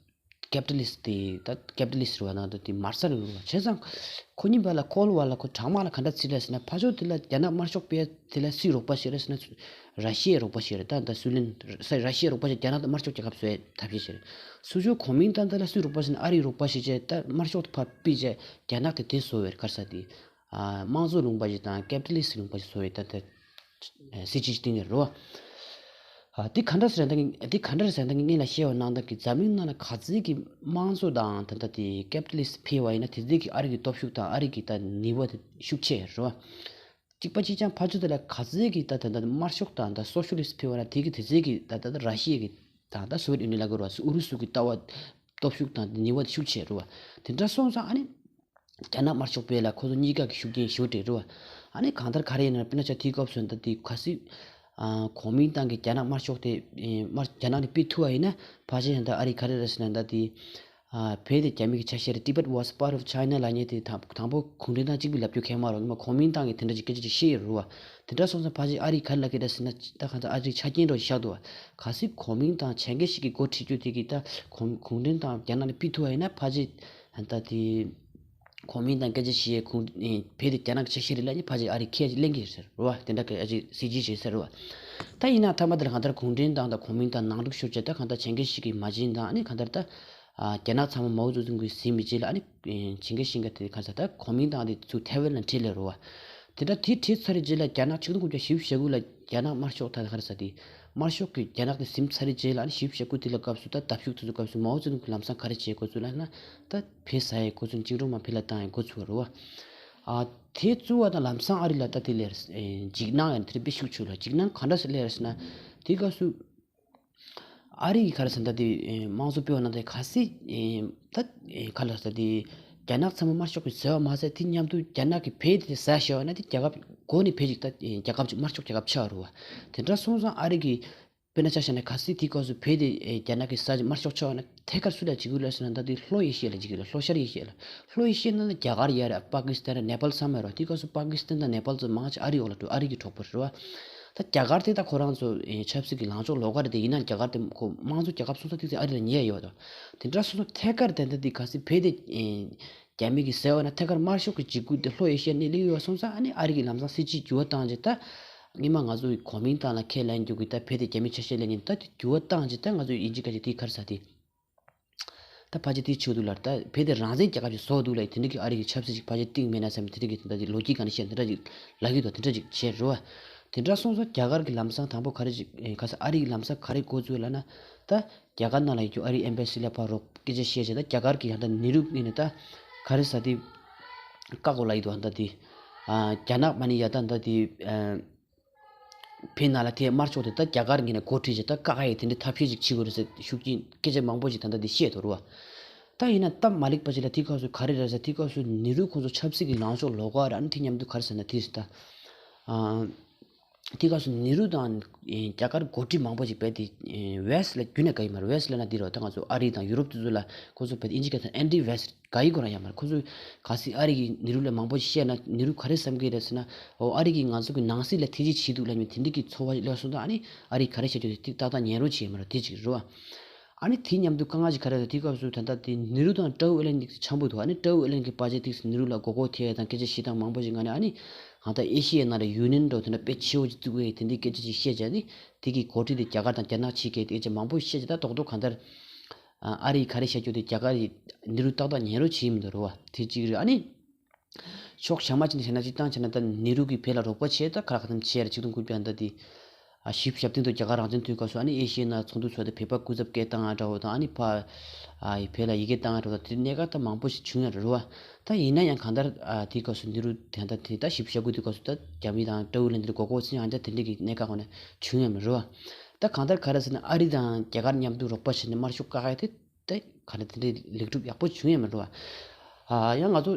ཀེ་པི་ཊ་ལི་སི་ཊི་དེ་ད་ཀེ་པི་ཊ་ལི་སི་ཊི་རེད་བ། ད་ད་དེ་མར་ས་རེད་བ། བྱས་ཙང་ཁོ་གཉིས་བར་ལ་ཀོལ་ཝར་ལ་ཁོ་དྲག་དམག་ལ་ག་འདྲ་ཚིག་རེད་ཟེར་ན་ཕར་ཕྱོགས་དེ་ལ་རྒྱ་ནག་དམར་ཤོག་སྤེལ་དེ་ལ་སུས་རོགས་པ་བྱེད་རེད་ཟེར་ན་ར་ཤི་ཡའི་རོགས་པ་བྱེད་རེད། ད་ད་སུའུ་ལེན་ས་ར་ཤི་ཡའི་རོགས་པ་བྱེད་རྒྱ་ནག་དང་དམར་ཤོག་རྒྱལ་ཁབ་བཟོ་ཡའི་ཐབས་ཤེས་བྱེད་རེད། ཚུར་ཕྱོགས་གོ་མིན་ཏང་དེ་ལ་སུས་རོགས་པ་བྱེད་ན་ཨ་རིས་རོགས་པ་བྱེད་བྱས་ད་དམར་ཤོག་དེ་ཕར་ཕུད་བྱས་རྒྱ་ནག་དེ་དེ་བཟོ་བའི་ག་རེ་ཟེར་དེ། ཨ་དམངས་གཙོ་ལུང་པ་ཞིག་དང་ཀེ་པི་ཊ་ལི་སི་ཊི་ལུང་པ་ཞིག་བཟོ་བའི་ད་ལྟ་སྲིད་ཇུས་ཤིག་བཏིང་ཡོད་རེད་བ། ཨ་དེ་ག་འདྲ་ཟེར་ན་དེ་ག་འདྲ་ཟེར་ན་དངོས་ལ་བཤད་པ་ནང་ལྟར་གྱི་འཛམ་གླིང་ནང་ལ་ག་ཚོད་ཀྱི་དམངས་གཙོ་དང་ད་ལྟ་དེ་ཀེ་པི་ཊ་ལི་སི་ཊི་འཕེལ་བ་ཡིན་ན་དེ་ཚོད་ཀྱི་ཨ་རི་གི་སྟོབས་ཤུགས་དང་ཨ་རི་གི་ད་ནུས་པ་དེ་ཤུགས་ཆེ་རེད་བ། གཅིག་པ་གཅིག་རྐྱང་ཕར་ཚུར་དེ་ལ་ག་ཚོད་ཀྱི་ད་ད་ད་དམར་ཤོག་དང་ད་སོ་ཤ་ལི་སི་ཊི་འཕེལ་བ་ན་དེ་གི་དེ་ཚོད་ཀྱི་ད་ད་ད་ར་ཤི་ཡ་གི་དང་ད་སོ་བེད་ཡུ་ནི་ཡན་ལ་གོ་ར་སི་ཨུ་རུ་སུ་གི་ལྟ་བ་སྟོབས་ཤུགས་དང་དེ་ནུས་པ་དེ་ཤུགས་ཆེ་རེད་བ། དེ་འདྲ་སོང་ཙང་ཨ་ནི། རྒྱ་ནག་དམར་ཤོག་པས་ལ་ཁོ་ཚོ་གཉིས་ཀ་གི་ཤུགས་རྐྱེན་ཞེ་པོ་སྤྲད་རེད་བ། ཨ་ནི་གང་ལྟར་ག་རེ་ཡིན་ན་དཔེར་ན་ཆ་དེའི་སྐབས་སུ་ད་དེ་ག་སྲིད། ཨ་གོ་མིན་ཏང་གི་རྒྱ་ནག་དམར་ཤོག་དེ་ཨེ་དམར་རྒྱ་ནག་ནས་ཕུད་ཐུབ་པ་ཡིན་ན་ཕལ་ཆེར་ཡང་ད་ཨ་རི་ག་རེ་རེད་ཟེར་ན་ད་དེ། ཨ་བོད་དེ་རྒྱ་མི་གི་ཆ་ཤས་རེད། Tibet was part of China ལབ་མཁན་དེ་དང་དང་པོ་གུང་ཁྲན་ཏང་གཅིག་པུའི་ལབ་རྒྱུ་གང་མ་རེད། ང་གོ་མིན་ཏང་གི་དེ་འདྲ་ཅིག་སྐད་ཆ་ཅིག་བཤད་ཡོད་རེད་བ། དེ་འདྲ་སོང་ཙང་ཕལ་ཆེར་ཨ་རི་ག་རེ་ལབ་ཀྱི་རེད་ཟེར་ན་ད་གང་ལྟར་ཨ་རི་ཆ་རྐྱེན་འདྲ་བཞག་འདུག་བ། ག་སྲིད་གོ་མིན་ཏང་ཆེན་ཁེ་ཤི་གི་འགོ་ཁྲིད་རྒྱུ་དེ་གི་ད་གུང་ཁྲན་ཏང་རྒྱ་ནག་ནས་ཕུད་ཐུབ་པ་ཡིན་ན་ཕལ་ཆེར་ད་དེ། གོ་མིན་ཏང་སྐད་ཆ་བཤད་ཁུངས་ཨེ་བོད་དེ་རྒྱ་ནག་གི་ཆ་ཤས་རེད་ལབ་ནི་ཕལ་ཆེར་ཨ་རི་ཁས་ལེན་གྱི་རེད་ཟེར་རོ་བ། དེ་འདྲ་གི་ཨ་ཅེ་སྲིད་ཇུས་བྱེད་ཟེར་རོ་བ། ད་ཡིན་ན་མཐའ་མ་དེར་གང་ལྟར་གུང་ཁྲན་ཏང་དང་གོ་མིན་ཏང་ནང་འཁྲུག་ཤོར་བྱས། ད་གང་ལྟར་ཆེན་ཁེ་ཤི་གི་མ་བྱན་དང་ཨ་ནི་གང་ལྟར་ད་ཨ་རྒྱ་ནག་ཚང་མ་མའོ་ཙེ་ཏུང་གིས་ཟིན་པའི་རྗེས་ལ་ཨ་ནི་ཨེ་ཆེན་ཁེ་ཤི་ག་དེ་ག་ས་ད་གོ་མིན་ཏང་དེ་ཚུར་ཐའེ་ཝན་ལ་ཁྲིད་སླེབས་རོ་བ། དེ་འདྲ་དེ་ཁྲིད་ཚར་བའི་རྗེས་ལ་རྒྱ་ནག་ཆིག་སྟོང་དགུ་བརྒྱ་བཞི་བཅུ་ཞེ་དགུ་ལ་རྒྱ་ནག་དམར་ཤོག་ད་ག་རེ་ཟ་དེ་དམར་ཤོག་གི་རྒྱ་ནག་དེ་ཟིན་ཚར་བའི་རྗེས་ལ་ཨ་ནི་བཞི་བཅུ་ཞེ་དགུ་དེ་ལ་སྐབས་སུ་ད་འདབ་ཆགས་དེ་ཚོ་སྐབས་སུ་མའོ་ཙེ་ཏུང་གིས་ལམ་སང་ག་རེ་བྱེད་དགོས་ཚུལ་ལ་ན་ད། བོད་ཟ་ཡའི་འགོ་ཚུགས། བཅིངས་འགྲོལ་དམག་བོད་ལ་བཏང་ཡའི་འགོ་ཚུགས་པ་རེད་བ། ཨ་དེ་བཙུགས་པ་དང་ལམ་སང་ཨ་རི་ལ་ད་དེ་ལས་འཇིགས་སྣང་ཡང་དེ་རིང་དཔེ་ཤུགས་ཆུང་ལ་འཇིགས་སྣང་ག་འདྲ་ཞིག་སླེབས་རེད་ཟེར་ན། དེའི་སྐབས་སུ་ཨ་རི་གི་ག་རེ་ཟེར་ན་ད་དེ་དམངས་གཙོ་སྤེལ་བ་ནང་དེ་ག་སྲིད་ད་ག་ལ་ཟེར་དེ་རྒྱ་ནག་ཚང་མ་དམར་ཤོག་གིས་བཟས་པ་མ་ཟད་དེ་མཉམ་དུ་རྒྱ་ནག་གིས་བོད་དེ་ཟ་བཞག་པ་ན་དེ་རྒྱལ་ཁབ་མགོ་ནས་བོད་ཅིག་ད་རྒྱལ་ཁབ་ཅིག་དམར་ཤོག་རྒྱལ་ཁབ་ཆགས་པ་རེད་བ། དེ་འདྲ་སོང་ཙང་ཨ་རི་གི་དཔེར་ན་ཆ་བཞག་ན་གལ་སྲིད་དེའི་སྐབས་སུ་བོད་དེ་ཨེ་རྒྱ་ནག་གིས་ས་ཆ་དམར་ཤོག་ཆགས་ན་ཐད་ཀར་སུ་ལ་བྱེད་དགོས་ལབ་ཟེར་ན་ད་དེ་ལྷོ་ཨེ་ཤི་ཡ་ལ་བྱེད་ཀྱི་ལ་ལྷོ་ཤར་ཨེ་ཤི་ཡ་ལ། ལྷོ་ཨེ་ཤི་ཡ་ནང་ལ་རྒྱ་གར་ཡ་རེད། པ་ཀི་སི་ཐན་རེད། ནེ་པལ་ཚང་མ་རེད། དེའི་སྐབས་སུ་པ་ཀི་སི་ཐན་དང་ནེ་པལ་ཚོ་མང་ཆེ་ཨ་རིའི་འོག་ལ་འགྲོ། ཨ་རི་གི་གྲོགས་པོ་རེད་བ། ད་རྒྱ་གར་དེ་ད་ཁོ་རང་ཚོ་ཨེ་ཆབ་སྲིད་ཀྱི་ལངས་ཕྱོགས་ལོགས་ཀ་རེད། དེ་ཡིན་ན་རྒྱ་གར་དེ་ཁོ་དམངས་གཙོ་རྒྱལ་ཁབ་སོང་ཙང་དེ་ཚོ་ཨ་རི་ལ་ཉེ་ཡ་ཡོད་དོ། དེ་འདྲ་སོང་ཙང་ཐད་ཀར་དེ་འདྲ་དེ་གལ་སྲིད་བོད་དེ་ཨེ་རྒྱ་མི་གིས་ཟས་པ་ན་ཐད་ཀར་དམར་ཤོག་གི་འཇིགས་སྐུལ་དེ་ལྷོ་ཨེ་ཤི་ཡ་གནས་ལུགས་ཡོད་སོང་ཙང་ཨ་ནི་ཨ་རི་གི་ལམ་སང་སྲིད་ཇུས་འགྱུར་བ་བཏང་རྗེས་ད། སྔོན་མ་ང་ཚོ་གི་གོ་མིན་ཏང་ལ་ཁས་ལེན་རྒྱུ་གི་ད་བོད་དེ་རྒྱ་མི་ཆ་ཤས་ལེན་ཉིན་ད་དེ་འགྱུར་བ་བཏང་རྗེས་ད་ང་ཚོ་ཡིན་གཅིག་ག་གཅིག་དེ་ག་རེ་ཟ་དེ། ད་ཕལ་ཆེར་དེ་ཆེ་འདུག་ལ་ད་བོད་དེ་རང་བཙན་རྒྱལ་ཁབ་ཅིག་བཟོ་འདུག་ལ་དེ་འདྲ་གི་ཨ་རི་གི་ཆབ་སྲིད་ཅིག་ཕལ་ཆེར་གཏིང་མེད་ན་བསམ་དེ་འདྲ་གི་ད་དེ་ལོ་རྒྱུས་ག་ནས་བཤད་དེ་འདྲ་ཅིག་ལབ་ཀྱི་འདུག་དེ་འདྲ་ཅིག་བྱས་རེད་བ། དེ་འདྲ་སོང་ཙང་རྒྱ་གར་གི་ལམ་སང་དང་པོ་ག་རེ་ཅིག་ག་ས་ཨ་རི་གི་ལམ་སང་ག་རེ་འགོ་བཙུགས་ལབ་ན་ད། རྒྱ་གར་ནང་ལ་ཡོད་རྒྱུ་ཨ་རིའི་ཨེམ་བྷ་སི་ལ་ཕར་རོགས་སྐད་ཆ་བཤད་བྱས། ད་རྒྱ་གར་གྱི་ཡང་ད་ནེ་རུ་ངོས་ནས་ད་ག་རེ་ཟ་དེ་བཀག་དགོས་ལབ་ཡོད་འདུག་ད་དེ་ཨ་རྒྱ་ནག་མ་ནི་ཡ་ད་ད་དེ་ཨ་བོད་ནང་ལ་དེ་དམར་ཕྱོགས་དེ་ད་རྒྱ་གར་ངོས་ནས་འགོ་ཁྲིད་བྱས་ད་བཀག་ཡ་དེ་འདྲའི་ཐབས་ཤེས་ཅིག་བྱེད་དགོས་རེད་ཟེར་ཤུགས་རྐྱེན་སྐད་ཆ་མང་པོ་ཞིག་ད་ད་དེ་བཤད་འདུག་རེད་བ། ད་ཡིན་ན་སྟབས་མ་ལེགས་པ་ཞིག་ལ་དེའི་སྐབས་སུ་ག་རེ་རེད་ཟེར་དེའི་སྐབས་སུ་ནེ་རུ་ཁོང་ཚོ་ཆབ་སྲིད་ཀྱི་ལངས་ཕྱོགས་ལོགས་ཀ་རེད། ཨ་ནི་དེ་མཉམ་དུ་ག་རེ་ཟེར་ན་དེ་ད་ཨ། དེ་སྐབས་སུ་ནེ་རུ་དང་ཨེ་རྒྱ་གར་འགོ་ཁྲིད་མང་པོ་ཞིག་རྦད་དེ་ཨེ་ཝེ་སི་ལ་རྒྱུན་ནས་དགའ་ཡི་མ་རེད། ཝེ་སི་ལ་ན་འདི་རོ་ད་ང་ཚོ་ཨ་རི་དང་ཡུ་རོབ་དེ་ཚོ་ལ་ཁོ་ཚོ་རྦད་དེ་ཨིན་ཇི་སྐད་ཐོག་ཨེན་ཊི་ཝེ་སི་དགའ་ཡི་ཁོ་རང་ཡང་མ་རེད། ཁོ་ཚོ་གལ་སྲིད་ཨ་རི་གིས་ནེ་རུ་ལ་མང་པོ་ཞིག་བཤད་ན་ནེ་རུ་ག་རེ་བསམ་གི་རེད་ཟེར་ན། འོ་ཨ་རི་གིས་ང་ཚོ་གི་ནང་སྲིད་ལ་ཐེ་ཇུས་བྱེད་འདུག་ལབ་མཁན་དེ་འདྲ་གི་ཚོར་བ་ཞིག་སླེབས་སོང་ཙང་ཨ་ནི་ཨ་རི་ག་རེ་བཤད་རྒྱུ་དེ་ཏག་ཏག་ཉན་རོགས་བྱེད་ཡི་མ་རེད། དེ་གཅིག་རེད་བ། ཨ་ནི་དེ་མཉམ་དུ་དཀའ་ངལ་ཅིག་ག་རེ་རེད། དེ་སྐབས་སུ་ད་ལྟ་དེ་ནེ་རུ་དང་ཀྲོའུ་ཨེ་ལན་གྱི་འཆམ་པོ་འདུག་ཨ་ནི་ཀྲོའུ་ཨེ་ལན་གྱི་པ་ཅེ་ཏིག་ནེ་རུ་ལ་མགོ་སྐོར་ཐེབས་དང་སྐད་ཆ་བཤད་སྟངས་མང་པོ་ཞིག་ང་ནི་ཨ་ནི་ང་ད་ཨེ་ཤི་ཡའི་ནང་ལ་ཡུ་ནན་འགྲོ་དེ་འདྲ་དཔེ་ཆེ་བོ་ཅིག་བཙུགས་ཡས་དེ་འདྲའི་སྐད་ཆ་ཅིག་བཤད་བྱས་ནི་དེ་གི་འགོ་ཁྲིད་དེ་རྒྱ་གར་དང་རྒྱ་ནག་ཕྱི་རྒྱལ་དེ་སྐད་ཆ་མང་པོ་བཤད་བྱས། ད་རྡོག་རྡོག་གང་ལྟར་ཨ་རི་ག་རེ་བཤད་རྒྱུ་དེ་རྒྱ་གར་ནེ་རུ་ཏག་ཏག་ཉན་རོགས་བྱེད་མི་འདུག་རེད་བ། དེ་གཅིག་རེད། ཨ་ནི། ཕྱོགས་བྱང་མ་ཅིག་ནས་བྱས་ན་སྤྱིར་བཏང་བྱས་ན་ད་ནེ་རུ་གིས་བོད་ལ་རོགས་པ་བྱས་ད་ཁ་ལག་ཁ་ཐམ་བྱས་ར་ཆིག་སྟོང་དགུ་བརྒྱ་ད་དེ་ཨ་བཞི་བཅུ་ཞེ་བདུན་དུ་རྒྱ་གར་རང་བཙན་དུས་སྐབས་སུ་ཨ་ནི་ཨེ་ཤི་ཡའི་ནང་ཚོགས་འདུ་ཚོགས་ཏེ་བོད་པ་སྐུ་ཚབ་སྐད་བཏང་ཡ་འདྲ་བོ་དང་། ཨ་ནི་ཕ་ཨ་བོད་ལ་ཡི་གེ་བཏང་ཡ་འདྲ་བོ་དང་དེ་གནད་འགག་ད་མང་པོ་ཞིག་བྱུང་ཡ་རེད་བ། ད་ཡིན་ན་ཡང་གང་ལྟར་ཨ་དེའི་སྐབས་སུ་ནེ་རུ་དེ་ད་དེ་ད་བཞི་བཅུ་ཞེ་དགུ་དུས་སྐབས་སུ་ད་རྒྱ་མི་དང་ཀྲོའུ་ཨེ་ལན་དེ་འགོ་འགོག་ཚིག་ཡང་ད་དེ་འདྲ་གི་གནད་འགག་ཁོ་ན་བྱུང་ཡ་མ་རེད་བ། ད་གང་ལྟར་ག་རེ་ཟེར་ན་ཨ་རི་དང་རྒྱ་གར་མཉམ་དུ་རོགས་པ་བྱས་ནས་དམར་ཤོག་བཀག་ཡ་དེ། དེ་ག་རེ་དེ་འདྲའི་ལེགས་གྲུབ་ཡག་པོ་བྱུང་ཡ་མི་འགྲོ་བ། ཨ་ཡང་ང་ཚོ་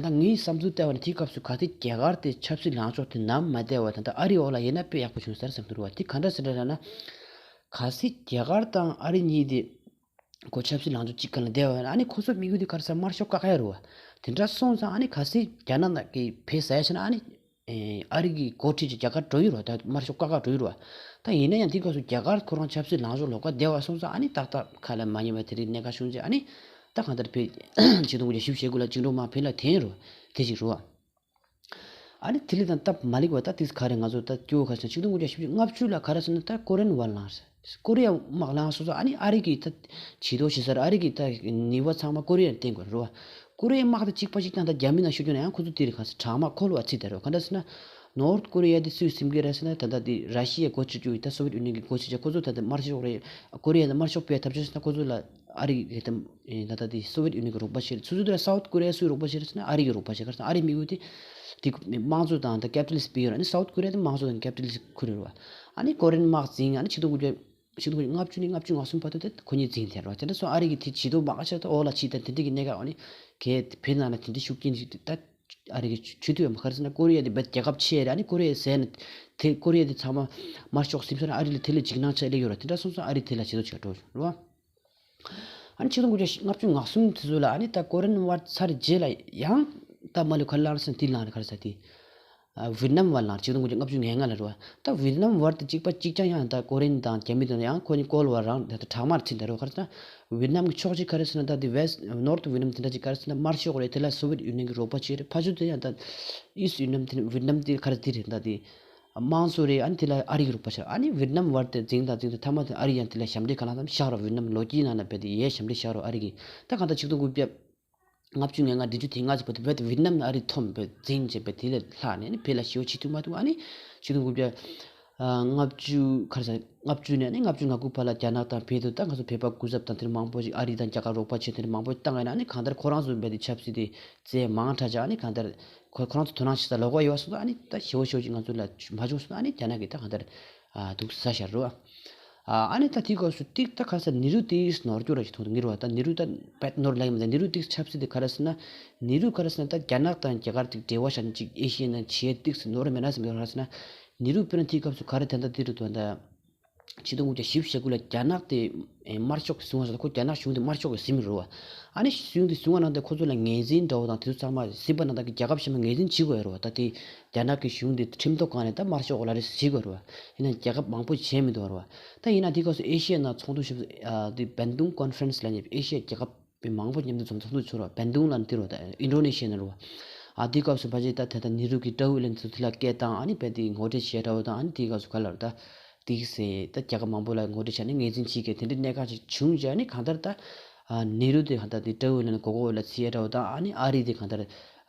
ད་ངའི་བསམ་ཚུལ་བལྟས་པ་ན་དེའི་སྐབས་སུ་ག་ཚོད་རྒྱ་གར་དེ་ཆབ་སྲིད་ལངས་ཕྱོགས་དེ་ནམ་མ་བསྡད་པ་ད་ལྟ་ཨ་རིའི་འོག་ལ་ཡིན་ན་དཔེ་ཡག་པོ་བྱུང་ས་རེད་བསམ་གྱི་འདུག་བ། དེ་ག་འདྲ་ཟེར་ན་ལབ་ན། གལ་སྲིད་རྒྱ་གར་དང་ཨ་རི་གཉིས་དེ་ཁོ་ཆབ་སྲིད་ལངས་ཕྱོགས་གཅིག་སྒང་ལ་བསྡད་པ་ན་ཨ་ནི་ཁོ་ཚོ་དམིགས་ཡུལ་དེ་ག་རེ་ཟེར་དམར་ཤོག་བཀག་ཡ་རེད་བ། དེ་འདྲ་སོང་ཙང་ཨ་ནི་གལ་སྲིད་རྒྱ་ནག་ནང་གི་བོད་ཟ་ཡ་བྱས་ན་ཨ་ནི། ཨེ་ཨ་རི་གི་འགོ་ཁྲིད་ཀྱི་རྒྱ་གར་འགྲོ་ཡི་རོ། ད་དམར་ཤོག་བཀག་བཀག་འགྲོ་ཡི་རོ། ད་ཡིན་ན་ཡང་དེའི་སྐབས་སུ་རྒྱ་གར་ཁོ་རང་ཆབ་སྲིད་ལངས་ཕྱོགས་ལོགས་ཀ་བསྡད་པ་སོང་ཙང་ཨ་ནི་ཏག་ཏག་ཁ་ལ་མ་ཉན་པ་དེ་རིགས་གནད་འགག་བྱུང་རྗེས་ཨ་ནི་ད་གང་ལྟར་བོད་ཆིག་སྟོང་དགུ་བརྒྱ་བཞི་བཅུ་ཞེ་དགུ་ལ་བཅིངས་འགྲོལ་དམག་བོད་ལ་འཐེན་ཡི་རོ། དེ་ཅིག་རོ། ཨ་ནི་དེ་ལས་ད་སྟབས་མ་ལེགས་པ་ད་དེ་ག་རེ་ང་ཚོ་ད་སྐྱོ་བོ་ག་རེ་ཟེར་ན་ཆིག་སྟོང་དགུ་བརྒྱ་བཞི་བཅུ་ལྔ་བཅུ་ལ་ག་རེ་ཟེར་ན་ད་ཀོ་རི་ཡན་ཝར་ལངས་རེད། ཀོ་རི་ཡ་དམག་ལངས་སོང་ཙང་ཨ་ནི་ཨ་རི་གི་ད་བྱི་དོར་བྱེད་ས་རེད། ཨ་རི་གི་ད་ནུས་པ་ཚང་མ་ཀོ་རི་ཡར་བརྟེན་དགོས་རེད་བ། ཀོ་རི་ཡའི་དམག་དེ་གཅིག་པ་གཅིག་རྐྱང་ད་རྒྱ་མི་ནང་ཤོར་རྒྱུ་ན་ཡང་ཁོ་ཚོ་དེ་རིགས་ག་ས་དྲག་དམག་འཁོར་བ་ཚིག་དེ་རེད་བ། ག་འདྲ་ཟེར་ན་ ནོར་ཐ་ཀོ་རི་ཡ་དེ་སུས་ཟིན་གི་རེད་ཟེར་ན། ད་ལྟ་དེ་ར་ཤི་ཡའི་འགོ་ཁྲིད་ཀྱི་ད་སོ་བིཡེད་ཡུ་ནི་ཡན་གྱི་འགོ་ཁྲིད་ཀྱི་ཁོ་ཚོ་ད་ལྟ་དམར་ཤོག་རེད། ཀོ་རི་ཡ་ནས་དམར་ཤོག་སྤེལ་ཐབས་བྱུང་ཟེར་ན་ཁོ་ཚོ་ལ་ཨ་རི་གི་ད་ད་ལྟ་སོ་བིཡེད་ཡུ་ནི་ཡན་གྱི་རོགས་པ་བྱེད་རེད། སོ་སོ་དེ་ལ་སའུ་ཐ་ཀོ་རི་ཡ་སུས་རོགས་པ་བྱེད་རེད་ཟེར་ན་ཨ་རི་གི་རོགས་པ་བྱེད། ག་རེ་ཟེར་ན་ཨ་རི་དམིགས་ཡུལ་དེ་དེ་དམངས་གཙོ་དང་ད་ཀེ་པི་ཊལ་ལི་སི་ཊི་སྤེལ་ཡོད་རེད། ཨ་ནི་སའུ་ཐ་ཀོ་རི་ཡ་དེ་དམངས་གཙོ་དང་ཀེ་པི་ཊལ་ལི་སི་ཊི་ཁུལ་རེད་བ། ཨ་ནི་ཀོ་རི་ཡན་དམག་འཛིང་། ཨ་ནི་ཆིག་སྟོང་དགུ་བརྒྱ་ཆིག་སྟོང་དགུ་བརྒྱ་ལྔ་བཅུ་ནས་ལྔ་བཅུ་ང་གསུམ་བར་དུ་དེ་ཁོ་གཉིས་འཛིང་བསྡད་རེད་བ། དེ་འདྲ་སོང་ཨ་རི་གི་དེ་བྱེད་དོ་མ་ག་ཆགས་ད་འོག་ལ་ཕྱིན་ད་དེ་འདྲ་གི་གནད་འགག་ཨ་ནི་གས་བོད་ནང་ལ་དེ་འདྲ་ཤུགས་རྐྱེན་ཞིག་ད་ཨ་རི་གི་ཆུ་ཐུག་ཡོད་མ། ག་རེ་ཟེར་ན་ཀོ་རི་ཡ་དེ་བོད་རྒྱལ་ཁབ་ཆེ་རེད། ཨ་ནི་ཀོ་རི་ཡ་ཟེར་ན་དེ་ཀོ་རི་ཡ་དེ་ཚང་མ་དམར་ཤོག་ཟིན་སོང་ན་ཨ་རི་ལ་དེ་ལས་འཇིགས་སྣང་ཆགས་སླེབས་ཡོད་རེད། དེ་འདྲ་སོང་སོང་ཨ་རི་དེ་ལ་བྱེད་དོ་ཆགས་འགྲོ་རེད་བ། ཨ་ནི་ཆིག་སྟོང་དགུ་བརྒྱ་ལྔ་བཅུ་ང་གསུམ་དེ་ཚོ་ལ་ཨ་ནི་ད་ཀོ་རི་ཡན་ཝར་ཚར་རྗེས་ལ་ཡང་ད་མ་ལུས་ག་རེ་ལངས་སོང་དེ་ལངས་རེད། ག་རེ་ཟེར་དེ། ཨ་ཝི་ཡེད་ནམ་ཝར་ལངས། ཆིག་སྟོང་དགུ་བརྒྱ་ལྔ་བཅུ་ང་ལྔ་ལ་རེད་བ། ད་ཝི་ཡེད་ནམ་ཝར་དེ་གཅིག་པ་གཅིག་རྐྱང་ཡང་ད་ཀོ་རི་ཡན་དང་རྒྱ་མི་དང་ཡང་ཁོ་གཉིས་བཀོལ་བ་རང་ད་ད་དྲག་དམར་ཕྱིན་ད་རེད་བ། ག་རེ་ཟེར་ན་ཝི་ཡེད་ནམ་གྱི་ཕྱོགས་གཅིག་ག་རེ་ཟེར་ན་ད་དེ་ཝེ་སི་ཊི་ནོར་ཐ་ཝི་ཡེད་ནམ་དེ་འདྲ་གཅིག་ག་རེ་ཟེར་ན་དམར་ཤོག་རེད། དེ་ལ་སོ་བིཡེད་ཡུ་ནི་ཡན་གྱི་རོགས་པ་བྱེད་རེད། ཕར་ཕྱོགས་དེ་ཡང་ད་ཨི་སི་ཊི་ཝི་ཡེད་ནམ་དེ་ཝི་ཡེད་ནམ་དེ་ག་རེ་དེ་རེད་ད་དེ། དམངས་གཙོ་རེད། ཨ་ནི་དེ་ལ་ཨ་རི་གི་རོགས་པ་བྱས། ཨ་ནི་ཝི་ཡེད་ནམ་ཝར་དེ་འཛིང་དང་འཛིང་དང་མཐའ་མ་དེ་ཨ་རི་ཡང་དེ་ལ་ཞབས་འདྲེན་ག་ལ་ཙམ་བཞག་རོགས། ཝི་ཡེད་ནམ་ལོ་དཀྱིལ་ནང་ལ་བས་དེ་ཡས་ཞབས་འདྲེན་བཞག་རོགས་ཨ་རི་གི། ད་གང་ལྟར་ཆིག་སྟོང་དགུ་བརྒྱ་ལྔ་བཅུ་ང་ལྔ་བདུན་ཅུ་དེ་ལྔ་ཙམ་བར་དུ་བས་དེ་ཝི་ཡེད་ནམ་ཨ་རི་མཐོང་བས་འཛིང་བྱས་བས་དེ་ལས་ལྷག་ནས་ནི་བོད་ལ་ཞེ་པོ་བྱེད་ཐུབ་མ་ཐུབ། ཨ་ནི་ཆིག་སྟོང་དགུ་བརྒྱ་ལྔ་བཅུ་ག་རེ་ཟེར་ལྔ་བཅུ་ནས་ནི་ལྔ་བཅུ་ང་དགུ་བར་ལ་རྒྱ་ནག་དང་བོད་དུ་ད་ང་ཚོ་བོད་པ་སྐུ་ཚབ་དང་དེ་འདྲ་མང་པོ་ཞིག་ཨ་རི་དང་རྒྱ་གར་རོགས་པ་བྱས་དེ་འདྲ་མང་པོ་བཏང་ཡོད་ན་ནི་གང་ལྟར་ཁོ་རང་ཚོ་བས་དེ་ཆབ་སྲིད་དེ་རྩེད་མང་དྲགས་ཅིག་ཨ་ནི་གང་ལྟར་ཁོ་ཁོ་རང་ཚོ་དོ་སྣང་བྱེད་ས་ལོགས་ཀ་ཡོད་པ་སོང་ཙང་ཨ་ནི་ད་ཞེ་པོ་ཞེ་པོ་ཅིག་ང་ཚོ་ལ་མ་བྱུང་སོང་ཙང་ཨ་ནི་རྒྱ་ནག་གིས་ད་གང་ལྟར་ཨ་འདུག་ཟ་བཞག་རེད་བ། ཨ་ནི་ད་དེའི་སྐབས་སུ་ཏིག་ད་ག་ས་ནེ་རུ་ཏིག་ནོར་སྐྱོ་ར་ཞིག་མཐོང་འདུག་ངེས་རེད་བ། ད་ནེ་རུ་ད་བེད་ནོར་ལ་ཡིན་མ་ད་ནེ་རུ་ཏིག་ཆབ་སྲིད་དེ་ག་རེ་ཟེར་ན། ནེ་རུ་ག་རེ་ཟེར་ན་ད་རྒྱ་ནག་དང་རྒྱ་གར་ཏིག་འབྲེལ་བ་བཞག་ནས་ཅིག་ཨེ་ཤི་ཡའི་ནང་བྱེད་ཏིག་སེ་ནོར་མེད་ན་ཟེར་གི་ག་རེ་ཟེར་ན། ནེ་རུ་དཔེར་ན་དེའི་སྐབས་སུ་ག་རེ་དེ་འདྲ་དེ་རུ་དོན་ད། ཆིག་སྟོང་དགུ་བརྒྱ་བཞི་བཅུ་ཞེ་དགུ་ལ་རྒྱ་ནག་དེ་དམར་ཤོག་གི་བཟུང་བ་ཟེར་ཁོ་རྒྱ་ནག་གཞུང་དེ་དམར་ཤོག་གི་ཟིན་རེད་བ། ཨ་ནི་གཞུང་དེ་བཟུང་བ་ནང་དེ་ཁོ་ཚོ་ལ་ངོས་འཛིན་འདྲ་བོ་དང་དེ་ཚོ་ཚང་མ་ཟིན་པ་ནང་དེ་གི་རྒྱལ་ཁབ་གཞན་པ་ངོས་འཛིན་བྱེད་དགོས་ཡ་རེད་བ། ད་དེ་རྒྱ་ནག་གི་གཞུང་དེ་ཁྲིམས་ཐོག་སྒང་ནས་ད་དམར་ཤོག་ལ་རེ་བྱེད་དགོས་རེད་བ། ཡིན་ན་རྒྱལ་ཁབ་མང་པོ་བྱས་མི་འདུག་རེད་བ། ད་ཡིན་ན་དེ་སྐབས་སུ་ཨེ་ཤི་ཡའི་ནང་ཚོགས་འདུ་ཞིག་ཨ་དེ་བན་དུང་ཀོན་ཧྥ་རན་སི་ལབ་མཁན་ཨེ་ཤི་ཡའི་རྒྱལ་ཁབ་དཔེ་མང་པོ་མཉམ་དུ་འཛོམས་ཚོགས་འདུ་ཚོགས་རོགས་བན་དུང་ལ་འདི་རོགས་ད་ཨིན་ཌོ་ནེ་ཤི་ཡ་ན་རོགས། ཨ་དེའི་སྐབས་སུ་ཕལ་ཆེར་ད་ད་ད་ནེ་རུ་གི་ཀྲོའུ་ཨི་ལན་ཚོ་དེ་ལ་སྐད་བཏང་ཨ་ནི་བས་དེ་ངོ་སྤྲོད་བྱས་འདྲ་བོ་དང་ཨ་ནི་དེའི་སྐབས་སུ་ག་ལ་རོགས་ད་དེ་ཟེ་ད་རྒྱལ་ཁབ་མང་པོ་ལ་ངོ་སྤྲོད་བྱས་ནས་ངོས་འཛིན་བྱེད་མཁན་དེ་འདྲའི་གནད་འགག་ཅིག་བྱུང་རྗེས་ཨ་ནི་གང་ལྟར་ད་ཨ་ནེ་རུ་དེ་གང་ལྟར་དེ་ཀྲོའུ་ཨི་ལན་མགོ་སྐོར་ལ་ཚུད་འདྲ་བོ་དང་ཨ་ནི་ཨ་རི་དེ་གང་ལྟར་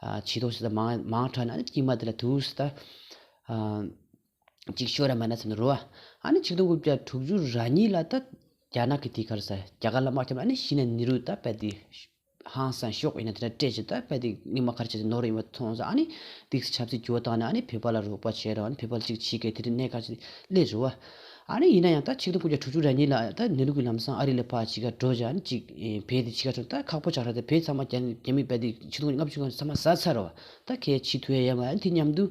ཨ་བྱེད་དོ་ཟེར་ད་མང་མང་དྲགས་ནས་ཨ་ནི་དཀྱིལ་མ་དེ་ལ་དུས་སུ་ད་ཨ། ཅིག་ཤོར་ར་མ་ན་ཟེར་ནི་རོ། ཨ་ནི་ཆིག་སྟོང་དགུ་བརྒྱ་དྲུག་ཅུ་རེ་གཉིས་ལ་ད་རྒྱ་ནག་གི་དེ་ག་རེ་ཟེར་རྒྱ་གར་ལ་དམག་རྒྱབ་ཨ་ནི་གཞི་ནས་ནེ་རུ་ད་བས་དེ་ཧང་སང་ཤོག་ཡིན་ན་དེ་འདྲ་སྤྲད་ཅིག་ད་བས་དེ་སྔོན་མ་ག་རེ་བྱས་ཏེ་ནོར་ཡིན་པ་མཐོང་ས་ཨ་ནི་དེ་ཆབ་སྲིད་འགྱུར་བ་བཏང་ནས་ཨ་ནི་བོད་པ་ལ་རོགས་པ་བྱས་ར་ཨ་ནི་བོད་པ་ལ་ཅིག་བྱེད་མཁན་དེ་འདྲ་གནད་འགག་ཅིག་སླེབས་རེད་བ། ཨ་ནི་ཡིན་ན་ཡང་ད་ཆིག་སྟོང་དགུ་བརྒྱ་དྲུག་ཅུ་རེ་གཉིས་ལ་ད་ནེ་རུ་གི་ལམ་སང་ཨ་རི་ལ་ཕར་ཕྱི་ཁར་འགྲོ་བྱས་ཨ་ནི་ཅིག་བས་དེ་ཕྱི་ཁར་འགྲོ་ད་ཁག་པོ་ཆགས་ར་ད་བས་ཚང་མ་རྒྱ་རྒྱ་མི་བས་དེ་ཆིག་སྟོང་དགུ་བརྒྱ་ལྔ་བཅུ་ང་གསུམ་ཚང་མ་ཟ་ཚར་ར་བ། ད་གས་ཕྱི་ཐུ་ཡ་ཡ་མ་ཨ་ནི་དེ་མཉམ་དུ།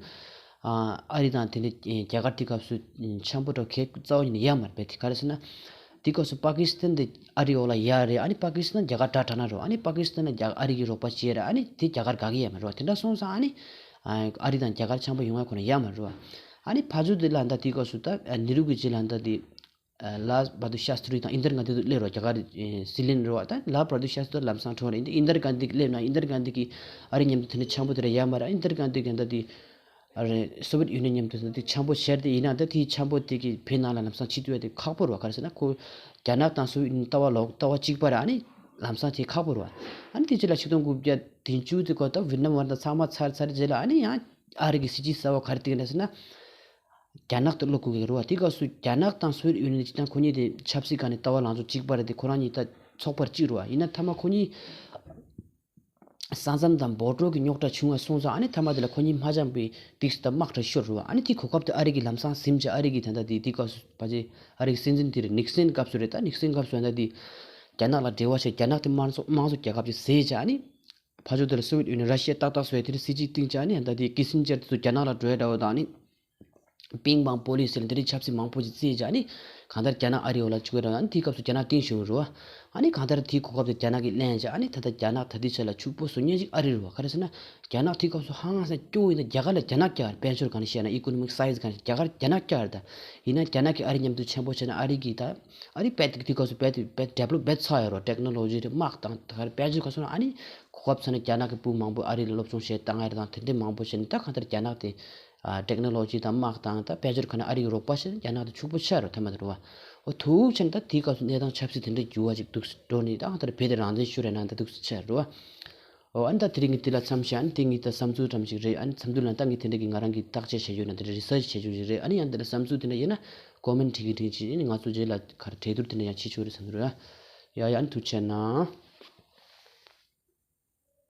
ཨ་རི་དང་དེ་འདྲ་རྒྱ་གར་དེ་སྐབས་སུ་འཆམ་པོ་འགྲོ་གལ་རྩ་བ་ཉིད་ནས་ཡོད་མ་རེད་པས། དེ་ག་རེ་ཟེར་ན། དེ་སྐབས་སུ་པ་ཀི་སི་ཐན་དེ་ཨ་རི་འོག་ལ་ཡོད་རེད། ཨ་ནི་པ་ཀི་སི་ཐན་རྒྱ་གར་དགྲ་དྲགས་ན་རོ། ཨ་ནི་པ་ཀི་སི་ཐན་ལ་རྒྱ་ཨ་རི་གིས་རོགས་པ་བྱས་རེད། ཨ་ནི་དེ་རྒྱ་གར་དགའ་གི་ཡོད་མ་རེད་བ། དེ་འདྲ་སོང་ཙང་ཨ་ནི་ཨ་རི་དང་རྒྱ་གར་འཆམ་པོ་ཡོང་ཡ་ཁོ་ན་ཡོད་མ་རེད་བ། ཨ་ནི་ཕར་ཚུར་དེ་ལ་ད་དེ་སྐབས་སུ་ད་ནེ་རུ་གི་རྗེས་ལ་ད་དེ་ལཱལ་བྷ་དུར་ཤཱ་སྟྲི་དང་ཨིན་དར་གྷན་དྷི་དུ་སླེབས་རོགས། རྒྱ་གར་སྲིད་བློན་རེད་བ། ད་ལཱལ་བྷ་དུར་ཤཱ་སྟྲི་ལམ་སང་གྲོངས་རེད། ཨིན་དར་གྷན་དྷི་སླེབས་ན་ཨིན་དར་གྷན་དྷི་གིས་ཨ་རི་མཉམ་དུ་དེ་འདྲ་འཆམ་པོ་དེ་འདྲ་ཡོད་མ་རེད། ཨིན་དར་གྷན་དྷི་གིས་ད་དེ་ཨ་རེ་སོ་བིཡེད་ཡུ་ནི་ཡན་མཉམ་དུ་ད་དེ་འཆམ་པོ་བྱས་ཏེ་ཡིན་ན་ད་དེའི་འཆམ་པོ་དེ་གིས་བོད་ནང་ལ་ལམ་སང་ཕྱི་ཐུ་ཡ་དེ་ཁག་པོ་རེད་བ། ག་རེ་ཟེར་ན་ཁོ་རྒྱ་ནག་དང་སོ་བིཡེད་ཡུ་ནི་ཡན་ལྟ་བ་ལོག་ལྟ་བ་གཅིག་པ་རེད། ཨ་ནི་ལམ་སང་དེ་ཁག་པོ་རེད་བ། ཨ་ནི་དེ་རྗེས་ལ་ཆིག་སྟོང་དགུ་བརྒྱ་བདུན་ཅུ་དེ་སྐོར་ད་ཝི་ཡེད་ནམ་བར་དང་ཚང་མ་ཚར་ཚར་རྗེས་ལ་ཨ་ནི་ཡང་ཨ་རི་གི་སྲིད་ཇུས་གསར་བ་ག་རེ་བཏིང་ན་ཟེར་ན། རྒྱ་ནག་ཏུ་བློ་འགུག་གི་རེད་བ། དེ་སྐབས་སུ་རྒྱ་ནག་དང་སོ་བིཡེད་ཡུ་ནི་ཡན་སྤྱིར་བཏང་ཁོ་གཉིས་དེ་ཆབ་སྲིད་སྒང་ནས་ལྟ་བ་ལངས་ཕྱོགས་གཅིག་པ་རེད་དེ། ཁོ་རང་གཉིས་ད་ཚོགས་པ་གཅིག་རེད་བ། ཡིན་ན་མཐའ་མ་ཁོ་གཉིས་ས་མཚམས་དང་བོ་ཊར་གྱི་རྙོག་དྲ་བྱུང་བ་སོང་ཙང་ཨ་ནི་མཐའ་མ་དེ་ལ་ཁོ་གཉིས་མ་འཆམ་པའི་དུས་སུ་ད་དམག་གྲ་ཤོར་རེད་བ། ཨ་ནི་དེ་གོ་སྐབས་དེ་ཨ་རི་གིས་ལམ་སང་ཟིན་བྱས་ཨ་རི་གིས་ད་ལྟ་དེ་དེ་སྐབས་སུ་ཕལ་ཆེར་ཨ་རི་གི་སྲིད་འཛིན་དེ་རེད། ནིག་སན་སྐབས་སུ་རེད། ད་ནིག་སན་སྐབས་སུ་ད་དེ་རྒྱ་ནག་ལ་འབྲེལ་བ་བྱས་རྒྱ་ནག་དེ་དམངས་གཙོ་དམངས་གཙོ་རྒྱལ་ཁབ་ཅིག་བཟོས་བྱས་ཨ་ནི། ཕར་ཕྱོགས་དེ་ལ་སོ་བིཡེད་ཡུ་ནི་ཡན་ར་ཤི་ཡ་ཏག་ཏག་བཟོས་དེ་འདྲ་སྲིད་ཇུས་བཏིང་བྱས་ཨ་ནི་ད་དེ་ཀི་སིན་ཇར་དེ་ཚོ་རྒྱ་ནག་ལ་འགྲོ་ཡ་འདྲ་བོ་དང་ཨ་ནི། པིང་པང་པོ་ལི་སི་ལ་འདི་འདྲའི་ཆབ་སྲིད་མང་པོ་ཞིག་བརྩིས་བྱས་ཨ་ནི། གང་ལྟར་རྒྱ་ནག་ཨ་རི་འོག་ལ་བཅུག་ཡ་འདྲ་བོ། ཨ་ནི་དེའི་སྐབས་སུ་རྒྱ་ནག་བཏིང་ཤོར་རེད་བ། ཨ་ནི་གང་ལྟར་དེའི་གོ་སྐབས་དེ་རྒྱ་ནག་གིས་ལེན་བྱས་ཨ་ནི་ད་ལྟ་རྒྱ་ནག་ད་ལྟའི་ཆ་ལ་ཕྱུག་པོ་བཟོ་མཁན་ཞིག་ཨ་རི་རེད་བ། ག་རེ་ཟེར་ན། རྒྱ་ནག་དེའི་སྐབས་སུ་ཧང་སང་སྐྱོ་བོ་ཡིན་ན་རྒྱ་གར་ལ་རྒྱ་ནག་རྒྱག་དཔལ་འབྱོར་གང་ནས་བཤད་ན་ཨི་ཀོ་ནོ་མིག་སའི་ཛི་གང་ནས་རྒྱ་གར་རྒྱ་ནག་རྒྱག་རེད་ད། ཡིན་ན་རྒྱ་ནག་གིས་ཨ་རི་མཉམ་དུ་ཆེན་པོ་བྱས་ན་ཨ་རི་གིས་ད། ཨ་རི་དཔེ་དེ་དུས་སྐབས་སུ་དཔེ་དེ་དཔེ་ཌི་ཝེ་ལོབ་དཔེ་ཚར་ཡོད་རོ། ཊེག་ནོ་ལོ་ཇི་རེད། དམག་དང་ད་ག་རེ་དཔལ་འབྱོར་ག་སོང་ན་ཨ་ནི་གོ་སྐབས་ཚོར་ནས་རྒྱ་ནག་གི་བུ་མང་པོ་ཨ་རི་ལ་སློབ་སྦྱོང་བྱེད་བཏང་ཡ་རེད་དང་དེ་འདྲ་མང་པོ་བྱས་ནས་ད་གང་ལྟར་རྒྱ་ནག་དེ་ཨ་ཊེག་ནོ་ལོ་ཇི་དང་དམག་དང་ད་དཔལ་འབྱོར་ག་ནས་ཨ་རི་གི་རོགས་པ་བྱས་ནས་རྒྱ་ནག་དེ་ཕྱུག་པོ་ཆགས་རོ་ཐ་མ་དེ་རེད་བ། འོ་ཐུག་བྱས་ནས་ད་དེའི་སྐབས་སུ་གནས་སྟངས་ཆབ་སྲིད་དེ་འདྲ་འགྱུར་བ་ཅིག་འདུག་སེ་འགྲོ་ནས་ད་གང་ལྟར་བོད་དེ་རང་བཙན་ཤོར་ཡ་ནང་ད་འདུག་སེ་ཆགས་རེད་བ། ཨོ་ཨ་ནི་ད་དེ་རིང་གི་དེ་ལ་མཚམས་བཞག་ཨ་ནི་དེ་ངའི་ད་བསམ་ཚུལ་འདྲ་མོ་ཞིག་རེད། ཨ་ནི་བསམ་ཚུལ་ལ་ད་ངས་དེ་འདྲ་གི་ང་རང་གི་བརྟག་དཔྱད་བྱེད་རྒྱུ་ན་དེ་འདྲ་རི་སར་ཆི་བྱེད་རྒྱུ་ཞིག་རེད། ཨ་ནི་ཡང་དེ་འདྲ་བསམ་ཚུལ་དེ་འདྲ་ཡིན་ན་ཀོ་མེན་ཊི་བྲིས་གི་བྲིས་ཅིག་ཨ་ནི་ང་ཚོ་རྗེས་ལ་ག་རེ་གྲོས་བསྡུར་དེ་འདྲ་ཡང་བྱེད་ཆོག་རེད་བསམ་གྱི་འདུག་ཡ། ཡ་ཡ་ཨ་ནི་ཐུགས་རྗེ་གནང་།